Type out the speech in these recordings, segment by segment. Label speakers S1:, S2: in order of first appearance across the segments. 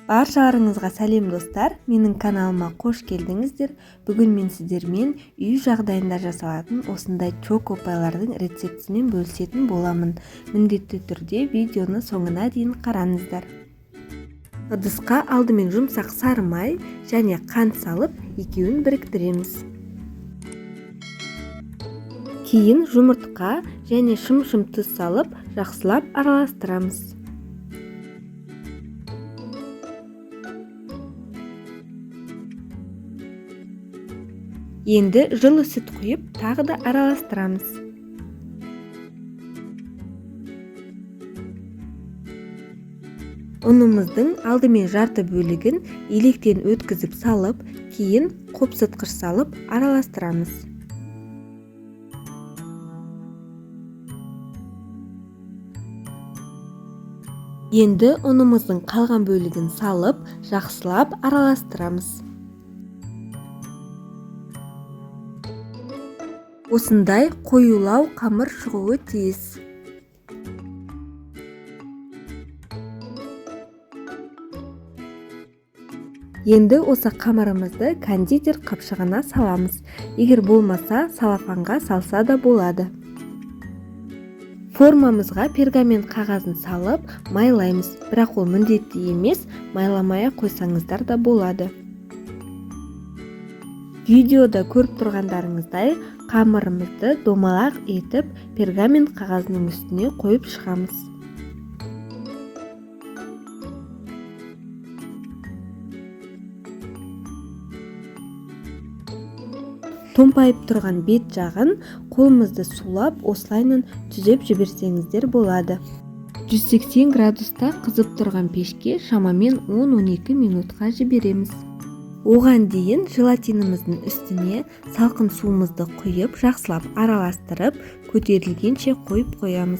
S1: Баршаларыңызға сәлем, достар! Менің каналыма қош келдіңіздер! Бүгін мен сіздермен үй жағдайында жасалатын осындай чокопайлардың рецептісімен бөлісетін боламын. Міндетті түрде видеоны соңына дейін қараңыздар. Ыдысқа алдымен жұмсақ сары май және қант салып, екеуін біріктіреміз. Кейін жұмыртқа және шым-шым тұз салып, жақсылап араластырамыз. Енді жылы сүт құйып, тағы да араластырамыз. Ұнымыздың алдымен жарты бөлігін електен өткізіп салып, кейін қопсытқыш салып араластырамыз. Енді ұнымыздың қалған бөлігін салып, жақсылап араластырамыз. Осындай қоюлау қамыр шығуы тиіс. Енді осы қамырымызды кондитер қапшығына саламыз. Егер болмаса, салафанға салса да болады. Формамызға пергамент қағазын салып, майлаймыз, бірақ ол міндетті емес, майламай ақ қойсаңыздар да болады. Видеода көріп тұрғандарыңыздай, қамырымызды домалақ етіп пергамент қағазының үстіне қойып шығамыз. Томпайып тұрған бет жағын қолымызды сулап, осылайынан түзеп жіберсеңіздер болады. 180 градуста қызып тұрған пешке шамамен 10-12 минутқа жібереміз. Оған дейін желатиніміздің үстіне салқын суымызды құйып, жақсылап араластырып, көтерілгенше қойып қоямыз.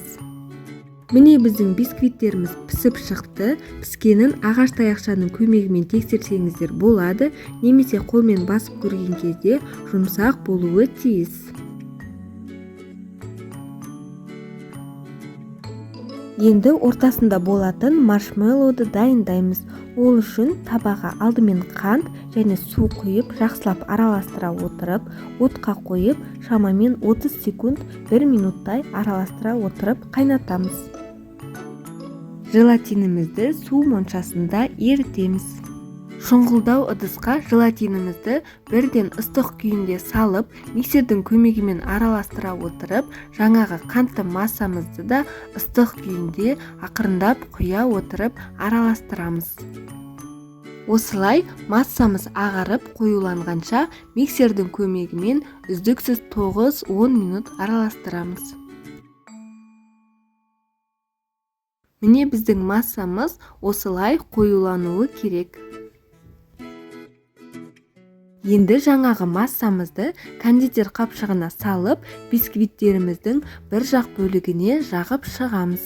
S1: Міне, біздің бисквиттеріміз пісіп шықты. Піскенін ағаш таяқшаның көмегімен тексерсеңіздер болады немесе қолмен басып көрген кезде жұмсақ болуы тиіс. Енді ортасында болатын маршмеллоуды дайындаймыз. Ол үшін табаға алдымен қант және су құйып, жақсылап араластыра отырып, отқа қойып, шамамен 30 секунд, 1 минуттай араластыра отырып қайнатамыз. Желатинімізді су моншасында ерітеміз. Шұңғылдау ыдысқа желатинімізді бірден ыстық күйінде салып, миксердің көмегімен араластыра отырып, жаңағы қантты массамызды да ыстық күйінде ақырындап құя отырып араластырамыз. Осылай массамыз ағарып қоюланғанша миксердің көмегімен үздіксіз 9-10 минут араластырамыз. Міне, біздің массамыз осылай қоюлануы керек. Енді жаңағы массамызды кондитер қапшығына салып, бисквиттеріміздің бір жақ бөлігіне жағып шығамыз.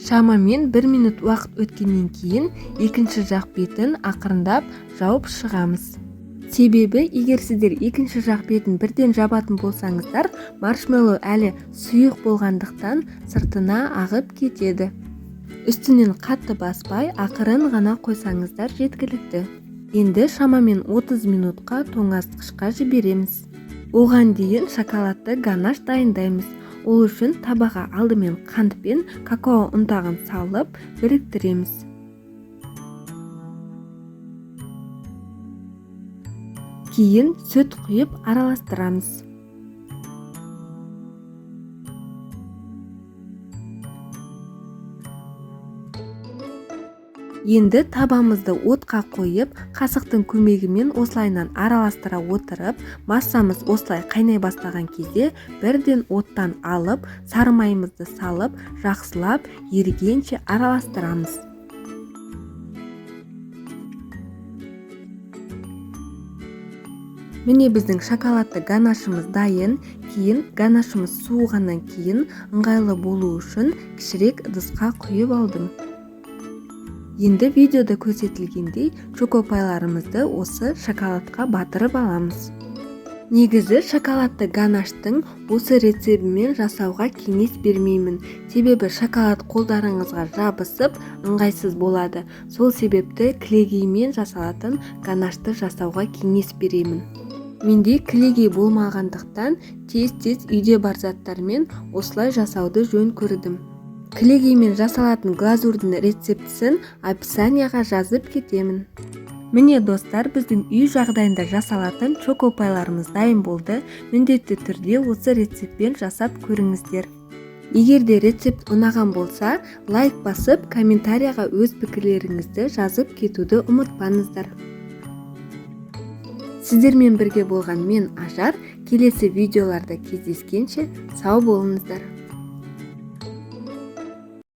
S1: Шамамен бір минут уақыт өткеннен кейін екінші жақ бетін ақырындап жауып шығамыз. Себебі егер сіздер екінші жақ бетін бірден жабатын болсаңыздар, маршмеллоу әлі сұйық болғандықтан, сыртына ағып кетеді. Үстінен қатты баспай, ақырын ғана қойсаңыздар жеткілікті. Енді шамамен 30 минутқа тоңазытқышқа жібереміз. Оған дейін шоколадты ганаш дайындаймыз. Ол үшін табаға алдымен қант пен какао ұнтағын салып, біріктіреміз. Кейін сүт құйып араластырамыз. Енді табамызды отқа қойып, қасықтың көмегімен осылайынан араластыра отырып, массамыз осылай қайнай бастаған кезде бірден оттан алып, сары майымызды салып, жақсылап ерігенше араластырамыз. Міне, біздің шоколадты ганашымыз дайын. Кейін ганашымыз суығаннан кейін ыңғайлы болу үшін кішірек ыдысқа құйып алдым. Енді видеода көрсетілгендей, чокопайларымызды осы шоколадқа батырып аламыз. Негізі шоколадты ганаштың осы рецебімен жасауға кеңес бермеймін, себебі шоколад қолдарыңызға жабысып, ыңғайсыз болады. Сол себепті кілегеймен жасалатын ганашты жасауға кеңес беремін. Менде кілегей болмағандықтан, тез-тез үйде бар заттармен осылай жасауды жөн көрдім. Кілегеймен жасалатын глазурьдің рецептісін описанияға жазып кетемін. Міне, достар, біздің үй жағдайында жасалатын чокопайларымыз дайын болды. Міндетті түрде осы рецептпен жасап көріңіздер. Егер де рецепт ұнаған болса, лайк басып, комментарияға өз пікірлеріңізді жазып кетуді ұмытпаңыздар. Сіздермен бірге болған мен, Ажар. Келесі видеоларда кездескенше сау болыңыздар.